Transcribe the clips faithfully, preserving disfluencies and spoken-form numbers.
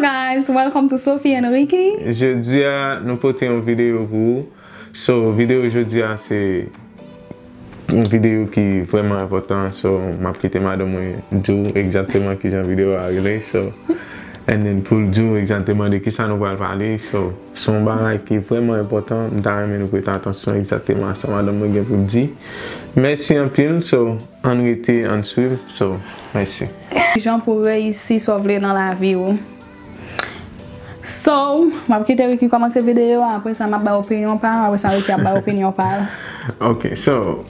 Guys, welcome to Sophie and Ricky. Jodi a, nou pote yon videyo pou ou. So, videyo jodi a, se yon videyo ki vrèman enpòtan. So, m ap kite madanm mwen di w egzakteman kijan videyo a rele. So, and then pou l di w egzakteman de kisa nou pral pale. So, se yon bagay ki vrèman enpòtan. M ta renmen nou prete atansyon egzakteman a sa madanm mwen gen pou l di. Mèsi anpil. So, ann rete, ann swiv. So, mèsi. Kijan pou reyisi sa w vle nan lavi w. So, m ap kite Ricky kòmanse videyo a, apre sa m ap bay opinyon pa m, apre sa Ricky ap bay opinyon pa l. Ok, so,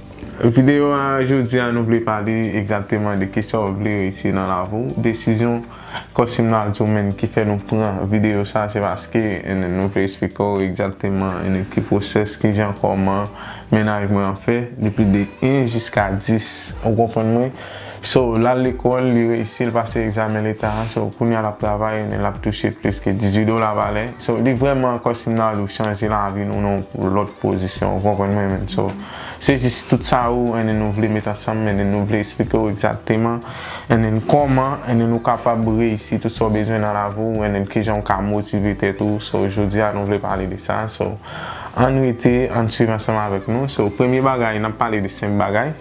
videyo a jodi a nou vle pale egzakteman de kisa w vle reyisi nan lavi w, desizyon Kòsim Nazou menm ki fè nou pran videyo sa, se paske, and then, nou vle eksplike w egzakteman, and then, ki pwosès, kijan, kòman mennaj mwen an fè, depi de en jiska dis, ou konprann mwen? So, l al lekòl, li reyisi, l pase egzamen leta a, so, kounye a l ap travay, and then, l ap touche plis ke dizuit dola pa lè. So, li vrèman, Kòsim Nazou chanje lavi nou nan yon lòt pozisyon, ou konprann mwen, menm? So, se jis tout sa ou, and then, nou vle met ansanm, and then, nou vle eksplike w egzakteman, and then, kòman, and then, ou kapab reyisi tout sa w bezwen nan lavi w, and then, kijan w ka motive tèt ou. So, jodi a, nou vle pale de sa. So, ann rete, ann swiv ansanm avèk nou. So, premye bagay, n ap pale de senk bagay.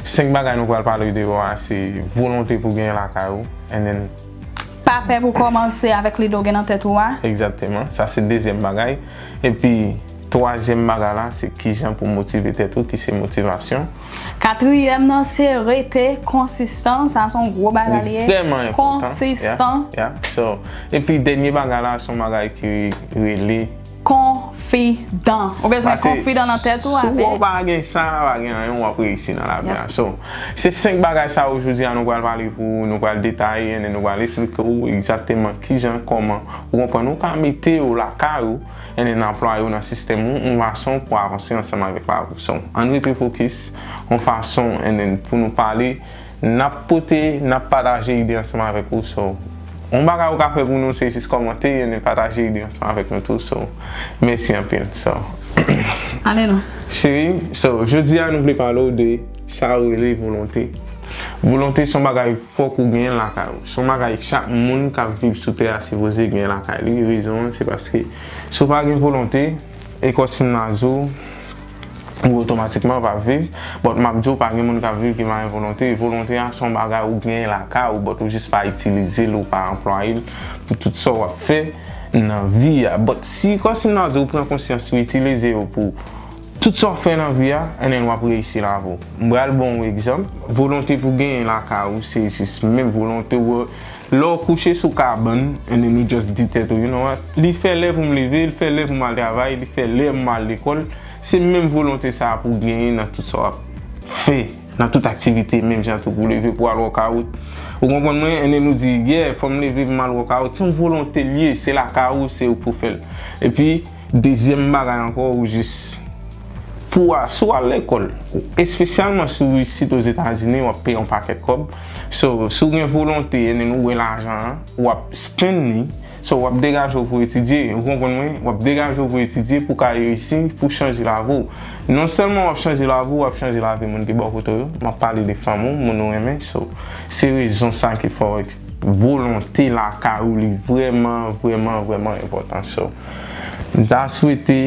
Senk bagay nou pral pale de yo a, se volonte pou genyen lakay ou, and then, pa pè pou kòmanse avèk lide w gen nan tèt ou a. Egzakteman. Sa se dezyèm bagay. Epi, twazyèm bagay la, se kijan pou motive tèt ou, ki se motivasyon. Katriyèm nan, se rete konsistan. Sa se yon gwo bagay li ye. Li vrèman enpòtan. Konsistan. Yeah, yeah. So, epi, dènye bagay la, se yon bagay ki rele konfidan. Ou bezwen konfidan nan tèt ou. Si w pa gen sa, pa gen anyen w ap reyisi nan lavi a. So, se senk bagay sa yo jodi a nou pral pale pou ou, nou pral detaye, and then nou pral eksplike ou egzakteman kijan, kòman, ou konprann, ou ka mete yo lakay ou, and then anplwaye yo nan sistèm ou, yon fason pou avanse ansanm avèk lavi w. So, ann rete fokis, yon fason, and then pou nou pale, n ap pote, n ap pataje ide ansanm avèk ou. So, yon bagay ou ka fè pou nou, se jis kòmante, and then pataje ide ansanm avèk nou tou. So, mèsi anpil. So, ale non. Cheri, so, jodi a nou vle pale w de sa yo rele volonte. Volonte se yon bagay fòk ou genyen lakay ou. Se yon bagay chak moun k ap viv sou tè a sipoze genyen lakay li. Rezon an, se paske si w pa gen volonte, e Kòsim Nazou, ou otomatikman p ap viv. But m ap di w, pa gen moun k ap viv ki pa gen volonte. Volonte a se yon bagay ou genyen lakay ou, but ou jis pa itilize l, ou pa anplwaye l pou tout sa w ap fè nan vi a. But si Kòsim Nazou pran konsyans, ou itilize yo pou tout sa w ap fè nan vi a, and then w ap reyisi lavi w. M pral ba w yon egzanp. Volonte pou genyen lakay ou, se jis menm volonte w. Lè w kouche sou kabann, and then ou just di tèt ou, you know what? Li fè lè pou m leve, li fè lè pou m al travay, li fè lè pou m al lekòl. Se menm volonte sa a pou w genyen nan tout sa w ap fè, nan tout aktivite, menm jan tou pou w leve pou w al workout. Ou konprann mwen? And then ou di, yeah, fò m leve pou m al workout. Se yon volonte l ye, se lakay ou, se ou k pou fè l. Epi, dezyèm bagay ankò, ou jis pou a, si w al lekòl, espesyalman si w isit Ozetazini, w ap peye yon pakèt kòb. So, si w gen volonte, and then ou wè lajan an, w ap spend li. So, w ap degaje w pou etidye. Ou konprann mwen? W ap degaje w pou etidye, pou w ka reyisi, pou chanje lavi w. Non sèlman w ap chanje lavi w, w ap chanje lavi moun ki bò kote w yo. M ap pale de fanmi w, moun ou renmen. So, se rezon sa ki fè w volonte lakay ou li vrèman, vrèman, vrèman enpòtan. So, m ta swete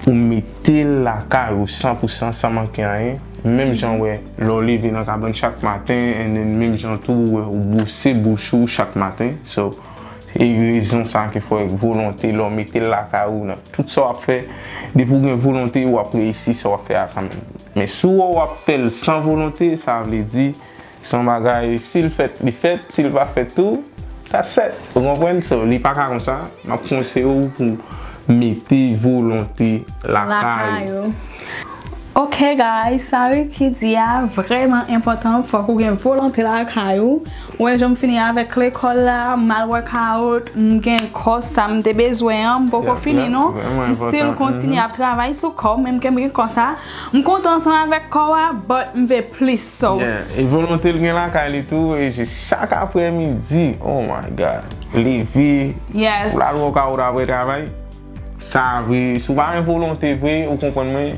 ou mete l lakay ou san pou san san manke anyen. Menm jan w wè, lè w leve nan kabann chak maten, and then menm jan tou w wè ou bwose bouch ou chak maten. So, e rezon sa ki fè w volonte, lè w mete l lakay ou nan tout sa w ap fè, depi w gen volonte, w ap reyisi sa w ap fè a kanmenm. Men si w wè w ap fè l san volonte, sa vle di, se yon bagay, si l fèt, li fèt, si l pa fèt tou, that's it. Ou konprann? So, li pa ka konsa. M ap konseye w pou mete volonte lakay ou. Ok, guys, sa Ricky di a vrèman enpòtan. Fòk ou gen volonte lakay ou. Ou wè, jan m fini avèk lekòl la, m al workout, m gen kò sa m te bezwen an, m poko fini non. M still kontinye ap travay sou kò m, menm ke m gen kò sa. M kontan ansanm avèk kò a, but m vle plis, so. Yeah, e volonte l gen lakay li tou, e jis chak aprèmidi, oh my God, leve, yes, pou l al workout apre travay. Sa vre, si w pa gen volonte vre, ou konprann mwen,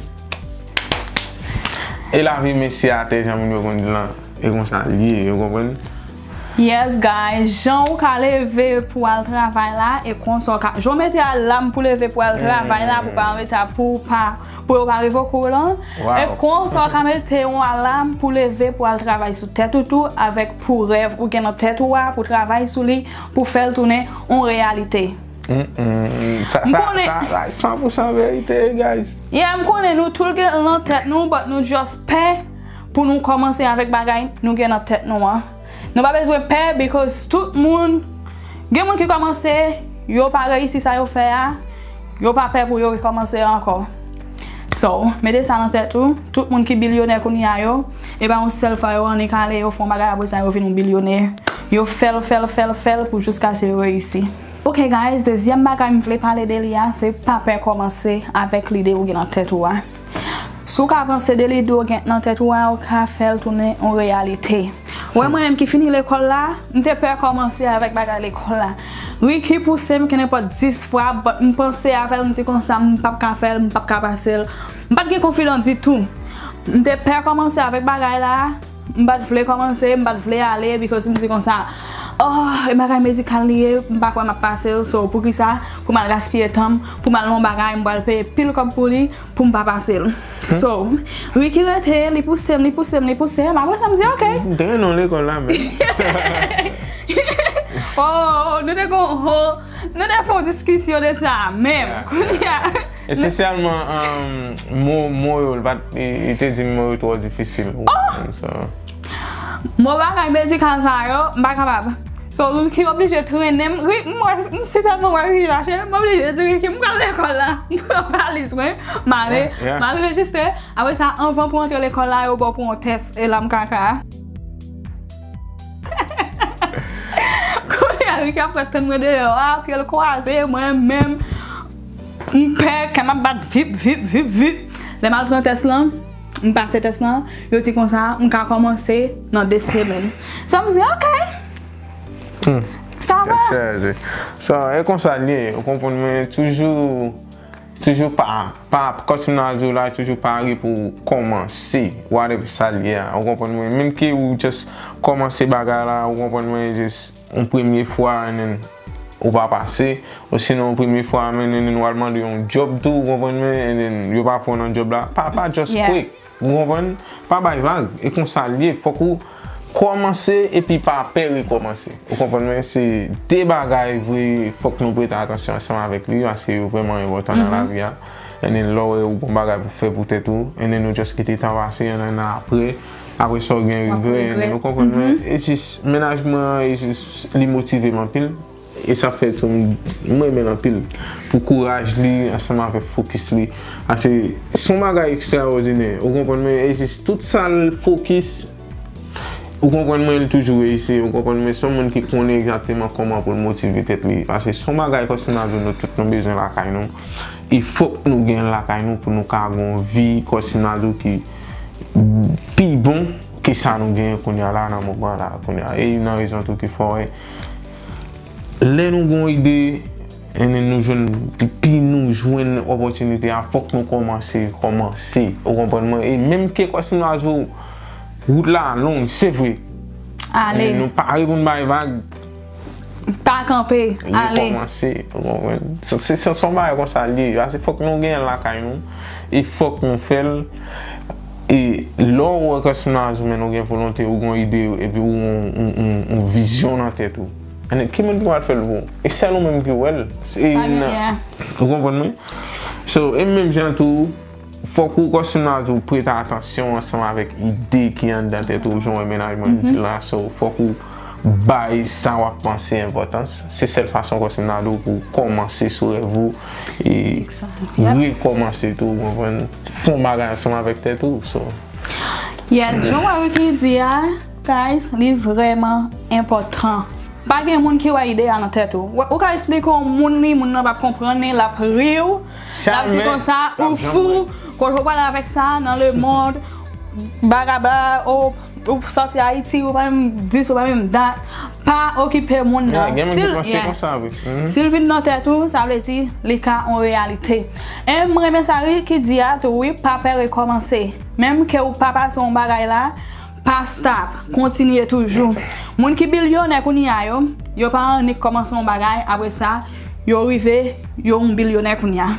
e lavi mesye atè, jan moun yo konn di lan, e konsa l ye, ou konprann? Yes, guys, jan ou ka leve pou al travay la, e konsa w ka, jan w mete alam pou leve pou al travay la, pou pa anreta, pou pa, pou yo pa revoke w lan, e konsa w ka mete yon alam pou leve pou al travay sou tèt ou tou, avèk pou rèv ou gen nan tèt ou a, pou travay sou li, pou fè l tounen yon reyalite. Mm-mm. Sa, m sa, konnen sa, sa, san pou san verite, guys. Yeah, m konnen nou tou gen nan tèt nou, but nou just pè pou nou kòmanse avèk bagay nou gen nan tèt nou an. Nou pa bezwen pè, because tout moun, gen moun ki kòmanse, yo pa reyisi sa yo fè a, yo pa pè pou yo rekòmanse ankò. So, mete sa nan tèt ou, tout moun ki bilyonè kounye a yo, e pa yon sèl fwa yo annik ale, yo fè yon bagay apre sa yo vin yon bilyonè. Yo fè l, fè l, fè l, fè l pou jiskaske yo reyisi. Ok guys, dezyèm bagay m vle pale de li a, se pa pè kòmanse avèk lide ou gen nan tèt ou a. Si w ka panse de lide w gen nan tèt ou a, ou ka fè l tounen yon reyalite. Ou wè mwen menm ki fini lekòl la, m te pè kòmanse avèk bagay lekòl la. Ricky pouse m kenenpòt dis fwa, but m panse avè l, m di konsa, m p ap ka fè l, m p ap ka pase l. M pa t gen konfidan ditou. M te pè kòmanse avèk bagay la, m pa t vle kòmanse, m pa t vle ale, because m di konsa, oh, e bagay medikal li ye, m pa kwè m ap pase l, so poukisa pou m al gaspiye tan m, pou m al nan yon bagay, m pral peye pil kòb pou li, pou m pa pase l. So, Ricky rete, li pouse m, li pouse m, li pouse m, apre sa m di, ok. M te renmen w lekòl la, men. Oh, nou te gon, oh, nou te fè yon diskisyon de sa, menm. Yeah, yeah. Kounye a, espesyalman, um, mo, mo yo, li pa t, li, li te di m mo yo twò difisil. Oh! So. Mo bagay medikal sa yo, m pa kapab. So, Ricky oblije trennen m. Ri-, m wè, m si tèlman wè Ricky fache, m oblije di Ricky, m pral lekòl la. M pran valiz mwen, m ale, yeah, yeah, m al rejistre. Apre sa, anvan pou antre lekòl la, yo ba w pou yon tès, e la m kaka. Kounye a, Ricky ap pran tann mwen deyò a, pye l kwaze, mwen menm, m pè, kè m ap bat vip, vip, vip, vip. Lè m al pran tès lan, m pase tès lan, yo di konsa, m ka kòmanse nan de semèn. So, m di, ok. Hmm. Sa va. Tèt chaje. So, e konsa l ye, ou konprann mwen, toujou, toujou pa, pa, kòm si m nan di w la, toujou pare pou w kòmanse, whatever sa l ye a, ou konprann mwen, menm ke ou just kòmanse bagay la, ou konprann mwen, just yon premye fwa, and then ou pa pase, osinon yon premye fwa, and then ou al mande yon job tou, ou konprann mwen, and then yo pa pran w nan job la, pa, pa just kwè. Ou konprann? Pa bay vag. E konsa l ye. Fòk ou kòmanse epi pa pè rekòmanse. Ou konprann mwen? Se de bagay vre, fòk nou prete atansyon ansanm avèk li, paske yo vrèman enpòtan nan lavi a. And then lè w wè ou gon bagay pou fè pou tèt ou, and then ou just kite tan pase, and then apre, apre sa w gen regrè, and then ou konprann mwen? E jis mennaj mwen an, e jis li motive m anpil. E sa fè tou m, m renmen l anpil pou kouraj li ansanm avèk fokis li. Paske se yon bagay ekstraòdinè. Ou konprann mwen? E jis tout sa l fokis, ou konprann mwen, li toujou reyisi. Ou konprann mwen? Se yon moun ki konnen egzakteman kòman pou l motive tèt li. Paske se yon bagay kòm si m ta di w, nou tout nou bezwen lakay nou. E fòk nou gen lakay nou pou nou ka gen yon vi kòm si m ta di w ki pi bon ke sa nou genyen kounye a la nan moman la kounye a. E youn nan rezon tou ki fè w wè lè nou gen yon ide, and then nou jwenn, epi nou jwenn opòtinite a, fòk nou kòmanse, kòmanse. Ou konprann mwen? E menm ke kòm si m ta di w, wout la long, se vre. Ale. Men nou pare pou n bay vag. Pa kanpe, ale. Rekòmanse, ou konprann? Se, se, se yon bagay konsa l ye. Paske fòk nou genyen l lakay nou. E fòk nou fè l. E lè w wè kòm si m ta di w, men ou gen volonte, ou gen ide, epi ou gen yon, yon, yon, yon vizyon nan tèt ou. And then, ki moun ki pral fè l pou ou? E sèl ou menm ki wè l. Se, ou konprann mwen? So, e menm jan tou, fòk ou kòm si m ta di w prete atansyon ansanm avèk ide ki anndan tèt ou, jan w wè mennaj mwen di la. So, fòk ou bay sa w ap panse enpòtans. Se sèl fason kòm si m ta di w pou w kòmanse sou rèv ou e rekòmanse tou, ou konprann? Fè yon bagay ansanm avèk tèt ou. So. Yes, jan Ricky di a, guys, li vrèman enpòtan. Pa gen moun ki wè ide a nan tèt ou. Ou, ou ka eksplike yon moun li, moun nan p ap konprann li, l ap ri w, l ap di konsa, ou fou, kote w prale avèk sa nan lemonn, bagabla, ou, ou sòti Ayiti, ou pa menm dis, ou pa menm dat, pa okipe moun nan. Si l, yeah. Si l vin nan tèt ou, sa vle di, li ka yon reyalite. E m renmen sa Ricky di a tou, wi, pa pè rekòmanse. Menm ke ou pa pase yon bagay la, Pa stop, kontinye toujou. Moun ki bilyonè kounye a yo, yo pa annik kòmanse yon bagay, apre sa, yo rive, yo yon bilyonè kounye a.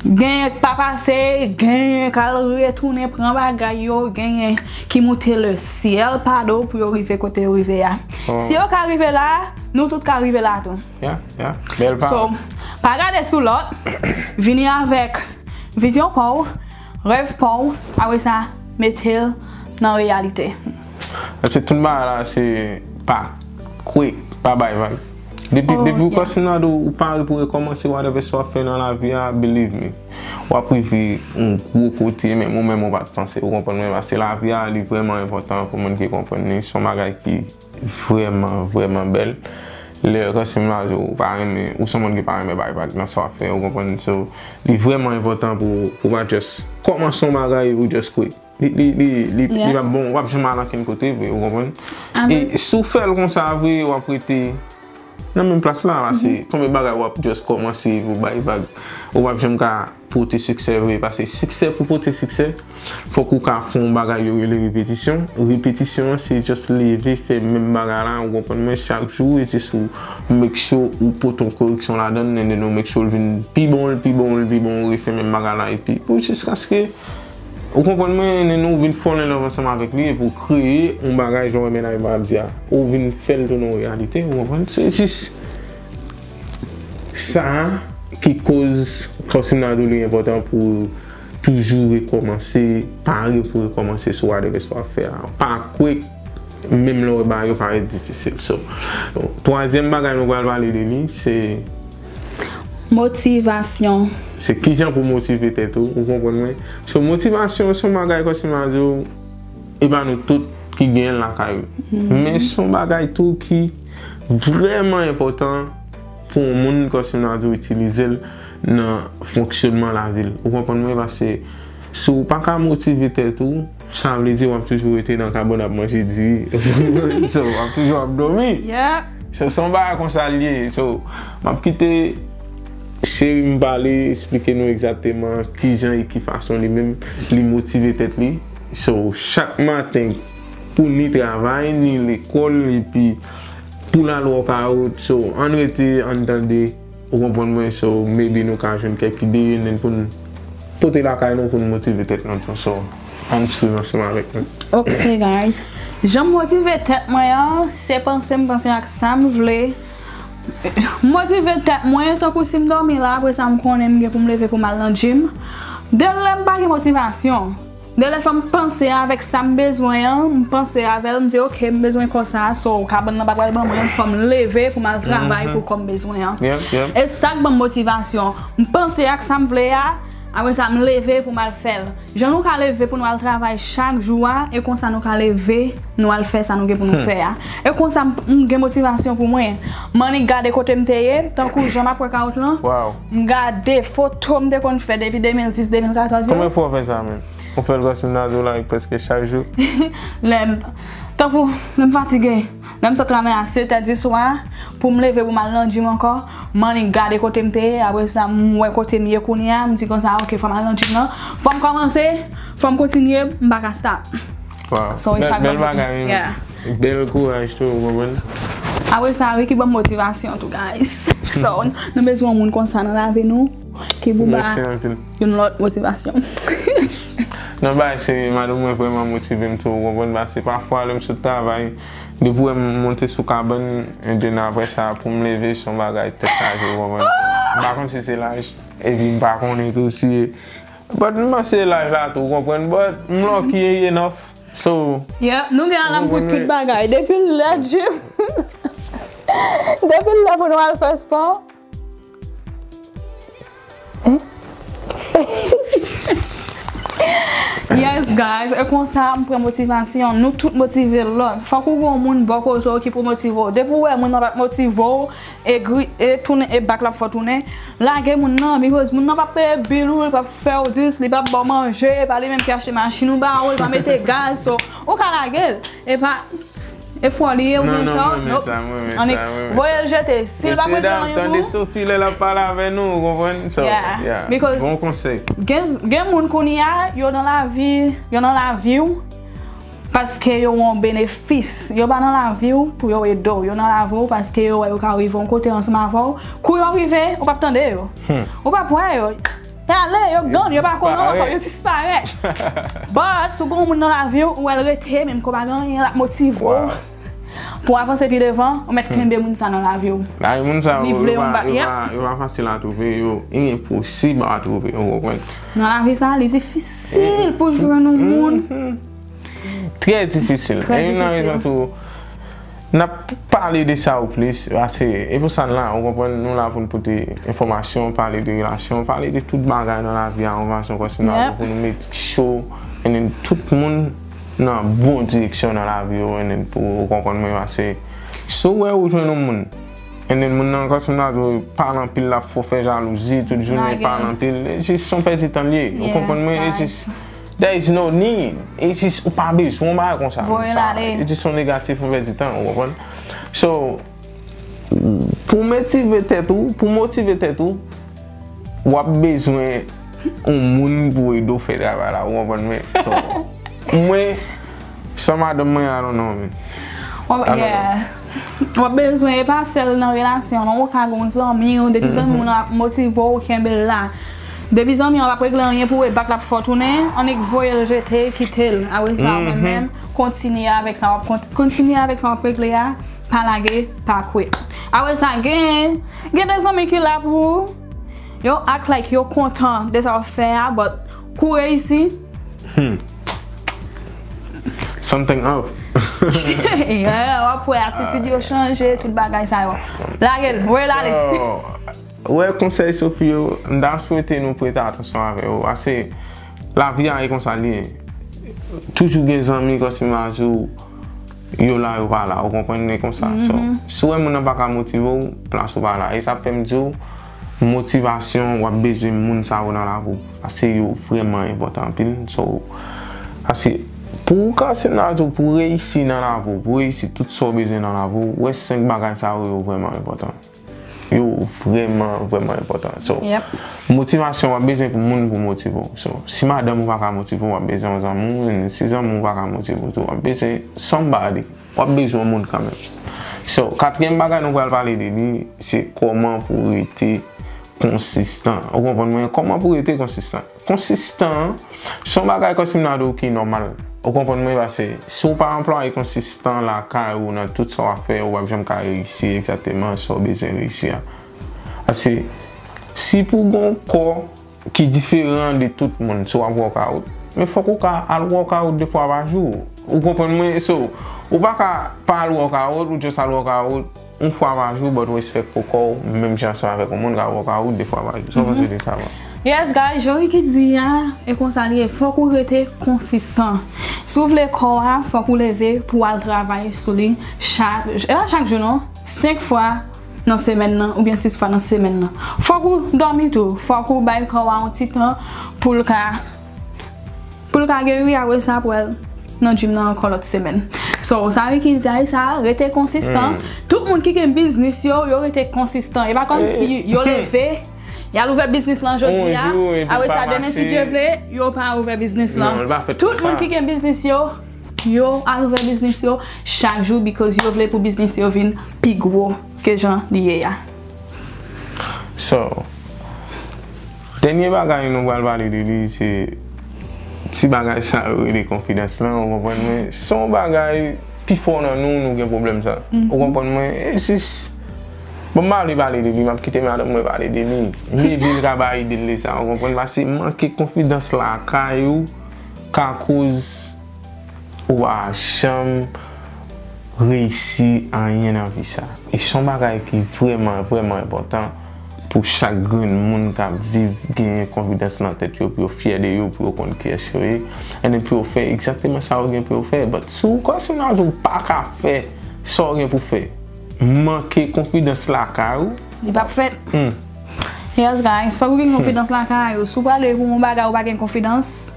Genyen k pa pase, genyen k al retounen pran bagay yo, genyen ki moute le syèl pa do pou yo rive kote yo rive a. Si yo ka rive la, nou tout ka rive la tou. Yeah, yeah. Bèl So, pawòl. Pa gade sou lòt, vini avèk vizyon pa w, rèv pa w, apre sa, mete l nan reyalite. Paske tout bagay la se pa kwè, pa bay vag. Depi, Oh, depi ou yeah. kòmanse nan do, ou pare pou rekòmanse whatever sa w ap fè nan lavi a, believe me. W ap rive yon gwo kote, menm ou menm ou pa t panse, ou konprann mwen, paske lavi a, li vrèman enpòtan pou moun ki konprann li. Se yon bagay ki vrèman, vrèman bèl. Lè kòmanse nan do, ou pa renmen, ou se yon moun ki pa renmen bay vag nan sa w ap fè, ou konprann? So, li vrèman enpòtan pou, pou pa just kòmanse yon bagay ou just kwè. Li, li, li, li, li Yeah. pa bon, w ap janm al ankenn kote vre, ou konprann? E si w fè l konsa vre, w ap rete nan menm plas la, paske konbyen bagay w ap just kòmanse pou bay vag, ou p ap janm ka pote siksè vre, paske siksè pou pote siksè, fòk ou ka fè yon bagay yo rele repetisyon. Repetisyon an, se just leve, fè menm bagay la, ou konprann mwen, chak jou, e jis ou make sure ou pote yon koreksyon ladan l, and then ou make sure l vin pi bon, l pi bon, l pi bon, ou refè menm bagay la, epi pou jiskaske Ou konprann mwen, and then ou vin fall in love ansanm avèk li, epi ou kreye yon bagay, jan w wè mennaj mwen ap di a. Ou vin fè l tounen yon reyalite, ou konprann? Se jis sa ki koz, kòmsi m ta di w, li enpòtan pou toujou rekòmanse, pare pou rekòmanse sou whatever sa w ap fè a. Pa kwè, menm lè w wè bagay yo parèt difisil. So, bon, twazyèm bagay nou pral pale de li, se Motivasyon. Se kijan pou motive tèt ou, ou konprann mwen? So, motivasyon se yon bagay, kòmsi m ta di w, e pa nou tout ki genyen l lakay ou. Men se yon bagay tou ki vrèman enpòtan pou yon moun, kòmsi m ta di w, itilize l nan fonksyònman lavi l. Ou konprann mwen? Paske si w pa ka motive tèt ou, sa vle di w ap toujou rete nan kabann ap manje diri. So, w ap toujou ap dòmi. Yeah. So, se yon bagay konsa l ye. So, m ap kite cheri m pale, eksplike nou egzakteman kijan e ki fason li menm li motive tèt li. So, chak maten, pou ni travay, ni lekòl, epi pou l al workout. So, ann rete, ann tande, ou konprann mwen? So, maybe nou ka jwenn kèk ide, and then pou n pote lakay nou, pou n motive tèt nou tou. So, ann swiv ansanm avèk nou. Ok, guys. Jan m motive tèt mwen an, se panse m panse ak sa m vle. M motive tèt mwen, tankou si m dòmi la, apre sa m konnen m gen pou m leve pou m al nan gym. De lè m pa gen motivasyon, de lè fò m panse avèk sa m bezwen an, m panse avè l, m di, "Ok, m bezwen kò sa a, so kabann nan pa pral ban mwen, fò m leve pou m al travay pou kò m bezwen an." Yep, yep. E sa k ban m motivasyon. M panse ak sa m vle a, apre sa m leve pou m al fè l. Jan nou ka leve pou nou al travay chak jou a, e konsa nou ka leve, nou al fè sa nou gen pou nou fè a. E konsa m, m gen motivasyon pou mwen. M annik gade kote m te ye, tankou jan m ap workout lan. Wow. M gade foto m te konn fè depi de mil dis, de mil katòz yo. Konbyen fwa w fè sa menm? Ou fè l kòmsi m ta di w la prèske chak jou? Lè m, tankou, lè m fatige. Lè m sot travay a sèt è di swa, pou m leve pou m al nan gym ankò, m annik gade kote m te ye, apre sa, m wè kote m ye kounye a, m di konsa, "Ok, fò m al nan gym nan, fò m kòmanse, fò m kontinye, m pa ka stop." Wow. So, e sa k Bèl ban m bagay, motiv-, yeah. Bèl kouraj tou, ou konprann? Apre sa, wi, ki ban m motivasyon tou, guys. So, nou bezwen yon moun konsa nan lavi nou, ki pou ba Mèsi anpil. Yon lòt motivasyon. Non, bagay serye, madanm mwen vrèman motive m tou, ou konprann? Paske pafwa, lè m sot travay, depi w wè m monte sou kabann, and then apre sa, pou m leve, se yon bagay tèt chaje, ou konprann? M pa konn si se laj, epi m pa konnen tou si, but m panse se laj la tou, ou konprann? But m lucky enough, so, Yeah, nou gen alam pou Mwen, tout bagay. Depi lè gym, depi lè pou nou al fè spò. Hein? Yes, guys, e konsa m pran motivasyon. Nou tout motive lòt. Fòk ou gen yon moun bò kote w ki pou motive w. Depi w wè moun nan pa t motive w, e gri, e tounen, e bak l ap fè w tounen, lage moun nan, because moun nan p ap peye bil ou, li p ap fè w dis, li p ap ba w manje, e pa li menm ki achte machin ou ba ou, li pa mete gaz, so, ou ka lage l. E pa, e fò li ye, ou Non, gen non, sa, mwen renmen nope. Sa, mwen renmen Annik, sa, mwen renmen voye sa. L L jete. Si l pa Mesye prete dam, anyen tande pou ou, Sophie lè l ap pale avè nou, ou konprann? So, Yeah, yeah. Because Bon konsèy. Gen, gen moun kounye a, yo nan lavi, yo nan lavi w. paske yo wè yon benefis. Yo pa nan lavi w pou yo ede w. Yo nan lavi w paske yo wè yo ka rive yon kote ansanm avè w. Kou yo rive, ou p ap tande yo. Ou p ap wè yo. Yo ale, yo gone, yo pa konnen w ankò, yo disparèt. But, si w gen yon moun nan lavi w, ou wè l rete, menm ke w pa gen anyen, l ap motive w pou avanse pi devan, ou mèt kenbe moun sa nan lavi w. Li vle yon ba- yep. Yo pa fasil a twouve, yo enposib a twouve, ou konprann? Nan lavi sa, li difisil pou jwenn yon moun. Trè difisil. Trè difisil. E youn nan rezon tou, n ap pale de sa ou plis, paske e pou sa n la, ou konprann, nou la pou n pote enfòmasyon, pale de relasyon, pale de tout bagay nan lavi a, yon fason kòm si n la pou nou met cho, and then tout moun nan bon direksyon nan lavi yo, and then pou ou konprann mwen, paske si w wè ou jwenn yon moun, and then moun nan kòm si m ta di w pale anpil, l ap fè w fè jalouzi tout jounen, pale anpil, e jis yon pèdi tan l ye, ou konprann mwen, e jis there is no need. E jis ou pa bezwen yon bagay konsa. Voye l ale. E jis yon negatif, yon pèdi tan, ou konprann? So, pou motive tèt ou, pou motive tèt ou, w ap bezwen yon moun pou ede w fè travay la, ou konprann mwen? So, mwen, san madanm mwen, I don't know, man. I don't know. W ap bezwen, e pa sèl nan relasyon, non, ou ka gen yon zanmi w, depi zanmi w nan ap motive w, kenbe l la. Depi zanmi an p ap regle anyen pou w, e bak l ap fè w tounen, annik voye l jete, kite l. Apre sa, mwen menm, kontinye avèk sa w ap kont- kontinye avèk sa w ap regle a, pa lage, pa kwit. Apre sa, gen, gen de zanmi ki la pou ou, yo act like yo kontan de sa w ap fè a, but kou reyisi, Something off. Yeah, w ap wè atitid yo chanje, tout bagay sa yo. Lage l, voye l ale. Wè konsèy Sophie yo, m ta swete nou prete atansyon avè yo. Paske lavi a e konsa li ye. Toujou gen zanmi kòm si m ta di w, yo la, yo pa la. Ou konprann, e konsa. So, si w wè moun nan pa ka motive w, plas ou pa la. E sa fè m di w, motivasyon, w ap bezwen moun sa yo nan lavi w. Paske yo vrèman enpòtan anpil. So, paske pou w ka, si m ta di w, pou w reyisi nan lavi w, pou w reyisi tout sa w bezwen nan lavi w, wè senk bagay sa yo, yo vrèman enpòtan. Yo vrèman, vrèman enpòtan. So, motivasyon, w ap bezwen pou moun pou motive w. So, si madanm ou pa ka motive w, w ap bezwen yon zanmi w, and si zanmi w pa ka motive w tou, w ap bezwen somebody. W ap bezwen yon moun kanmenm. So, katriyèm bagay nou pral pale de li, se kòman pou w rete konsistan. Ou konprann mwen? Kòman pou w rete konsistan? Konsistan, se yon bagay kòm si m ta di w ki nòmal. Ou konprann mwen? Paske si w pa anplwaye konsistan lakay ou nan tout sa w ap fè, ou p ap janm ka reyisi egzakteman sa w bezwen reyisi a. Paske si pou w gen yon kò ki diferan de tout moun, si w ap workout, men fòk ou ka al workout de fwa pa jou. Ou konprann mwen? So, ou pa ka pa al workout, ou just al workout yon fwa pa jou, but ou respèk pou kò w, menm jan ansanm avèk yon moun k ap workout de fwa pa jou. Sa w panse de sa, man? Yes, guys, jan Ricky di a, e konsa li ye. Fòk ou rete konsistan. Si w vle kò a, fòk ou leve pou w al travay sou li chak, e pa chak jou, non, senk fwa nan semèn nan, oubyen sis fwa nan semèn nan. Fòk ou dòmi tou. Fòk ou bay kò a yon ti tan pou l ka, pou l ka geri, apre sa, pou w al nan gym nan ankò lòt semèn. So, sa Ricky di a, e sa, rete konsistan. Tout moun ki gen biznis yo, yo rete konsistan. E pa kòmsi yo leve, y al ouvè biznis lan jodi a, apre sa, demen, si Dye vle, yo pa ouvè biznis lan. Tout moun ki gen biznis yo, yo al ouvè biznis yo chak jou, because yo vle pou biznis yo vin pi gwo ke jan li ye a. So, dènye bagay nou pral pale de li, se ti bagay sa yo rele konfidans lan, ou konprann mwen? Se yon bagay, pifò nan nou, nou gen pwoblèm sa. Ou konprann mwen? E jis, bon, m pa vle pale de li, m ap kite madanm mwen pale de li. Maybe l ka bay ide l de sa, ou konprann? Paske manke konfidans lakay ou ka koz ou pa janm reyisi anyen nan vi sa. E se yon bagay ki vrèman, vrèman enpòtan pou chak grenn moun k ap viv genyen konfidans nan tèt yo, pou yo fyè de yo, pou yo konn kiyès yo ye, and then pou yo fè egzakteman sa yo gen pou yo fè. But si w kòmsi m ta di w pa ka fè sa w gen pou fè, manke konfidans lakay ou. Li p ap fèt. Yes, guys, fòk ou gen konfidans lakay ou. Si w prale pou yon bagay ou pa gen konfidans,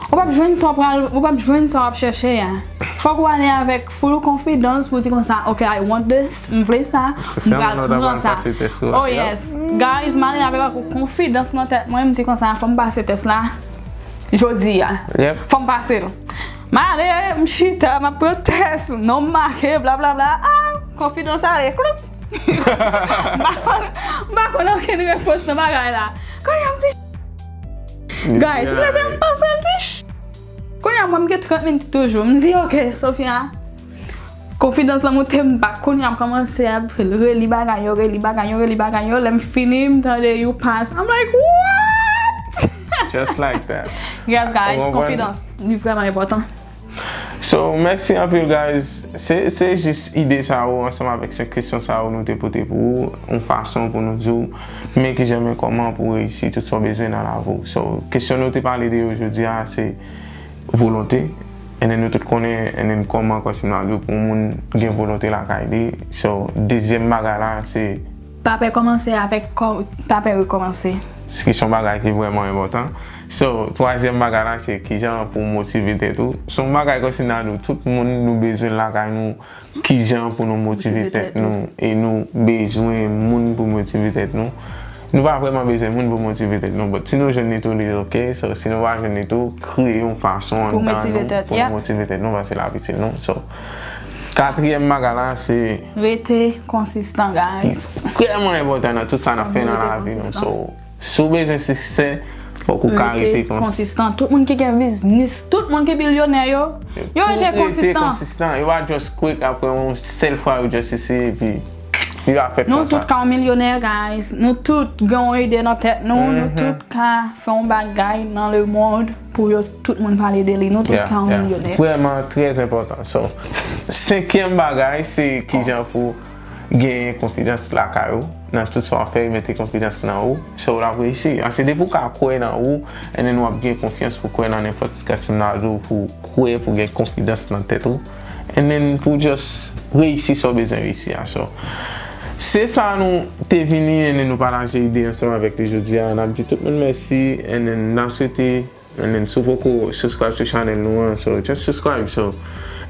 ou p ap jwenn sa w pral, ou p ap jwenn sa w ap chèche a. Fòk ou ale avèk full confidence pou di konsa, "Ok, I want this, m vle sa, m pral pran sa." Oh yes. Guys, m ale avèk yon konfidans nan tèt mwen, m di konsa, "Fò m pase tès la jodi a. Fò m pase l." M ale, m chita, m ap pran tès, non m make, blablabla. Ah, konfidans ale, kloup. M pa konn, m pa konn okenn repons nan bagay la. Kounye a m di, guys, m leve m panse m di, kounye a mwen m gen trant minit toujou. M di, ok, Sofia, konfidans lan moute m bak. Kounye a m kòmanse ap reli bagay yo, reli bagay yo, reli bagay yo. Lè m fini, m tande you pass. I'm like, what? Just like that. Yes, guys, konfidans li vrèman enpòtan. So, mèsi anpil, guys. Se, se jis ide sa yo, ansanm avèk senk kesyon sa yo nou te pote pou ou, yon fason pou nou di w, men kijan, men kòman pou w reyisi tout sa w bezwen nan lavi w. So, kesyon nou te pale de yo jodi a, se volonte. And then nou tout konnen, and then kòman, kòm si m ta di w, pou yon moun gen volonte lakay li. So, dezyèm bagay la, se Pa pè kòmanse avèk kò, pa pè rekòmanse. Ki se yon bagay ki vrèman enpòtan. So, twazyèm bagay la, se kijan pou w motive tèt ou. Se yon bagay kòm si m ta di w, tout moun nou bezwen l lakay nou, kijan pou nou motive tèt nou. E nou bezwen moun pou motive tèt nou. Nou pa vrèman bezwen moun pou motive tèt nou, but si nou jwenn li tou, li ok. So, si nou pa jwenn li tou, kreye yon fason anndan nou pou nou motive tèt nou, paske l ap itil nou. So, katriyèm bagay la, se Rete konsistan, guys. Vrèman enpòtan nan tout sa n ap fè nan lavi nou. So, si w bezwen siksè, fòk ou ka rete konsistan. Tout moun ki gen biznis, tout moun ki bilyonè yo, yo rete konsistan. Yo pa just quick, apre yon sèl fwa yo just eseye, epi li pa fèt konsa. Nou tout ka yon milyonè, guys. Nou tout gen yon ide nan tèt nou. Nou tout ka fè yon bagay nan lemonn pou yo tout moun pale de li. Nou tout ka yon milyonè. Vrèman, trè enpòtan. So, senkyèm bagay, se kijan pou genyen konfidans lakay ou, nan tout sa w ap fè, mete konfidans nan ou, so w ap reyisi. Paske depi w ka kwè nan ou, and then w ap gen konfyans pou kwè nan nenpòt, kòm si m ta di w, pou kwè, pou gen konfidans nan tèt ou, and then pou just reyisi sa w bezwen reyisi a. So, se sa nou te vini, and then nou pataje ide ansanm avèk li jodi a. N ap di tout moun mèsi, and then n ap swete And then, si w poko subscribe sou chanèl nou an, so just subscribe. So,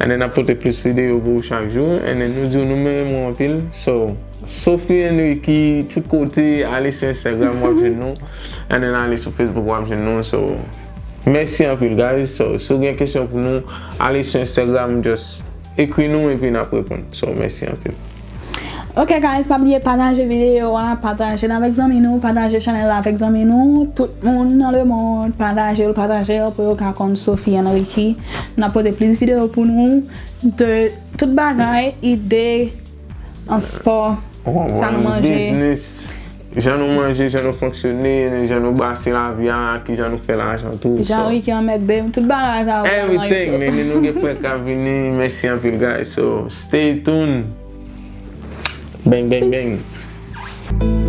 and then n ap pote plis videyo pou ou chak jou. And then nou di w nou renmen w anpil. So, Sophie Enrique, tout kote, ale sou Instagram, w ap jwenn nou. And then ale sou Facebook, w ap jwenn nou. So, mèsi anpil, guys. So, si w gen kesyon pou nou, ale sou Instagram, just ekri nou epi n ap reponn. So, mèsi anpil. Ok, guys, pa bliye pataje videyo a, pataje l avèk zanmi nou, pataje chanèl la avèk zanmi nou, tout moun nan lemonn, pataje l, pataje l pou yo ka konn Sophie Enrique. N ap pote plis videyo pou nou de tout bagay, ide, an spò, sa nou manje. Jan nou manje, jan nou fonksyone, jan nou brase lavi a, kijan nou fè lajan tou. Jan Ricky anmède m, tout bagay sa yo. Everything, nene, nou gen prank k ap vini. Mèsi anpil, guys. So, stay tuned. Bang, bang, bang.